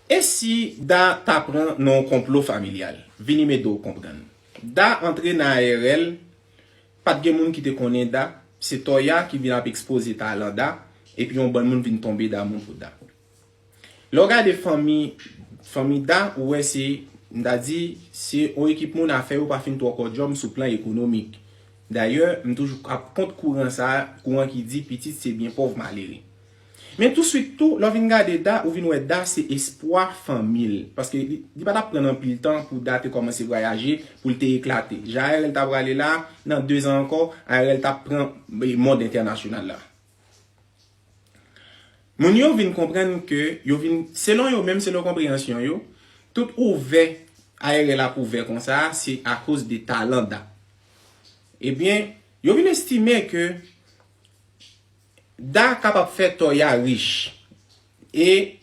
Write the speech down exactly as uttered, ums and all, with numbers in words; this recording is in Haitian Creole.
E si Da ta pran nan yon konplo familyal? Vini m ede w konprann. Da antre nan A R L, pa t gen moun ki te konnen Da, se Toya ki vin ap ekspoze talan Da, epi yon bann moun vin tonbe damou pou Da. Lè w gade fanmi, fanmi Da, ou wè se, m ta di, se yon ekip moun afè yo pa fin twò kòdyòm sou plan ekonomik. Dayè, m toujou ap kont kouran sa, kouran ki di pitit se byen pòv malere. Men touswit tou, lè w vin gade Da, ou vin wè Da se espwa fanmi l. Paske li, li pa t ap pran anpil tan pou Da te kòmanse vwayaje, pou l te eklate. Jan A R L ta prale la, nan dezan ankò, A R L t ap pran, e, mond entènasyonal la. Moun yo vin konprann ke yo vin, selon yo menm, selon konpreyansyon yo, tout ouvè A R L ap ouvè konsa, se akoz de talan Da. Ebyen, yo vin estime ke Da kapab fè Toya rich. E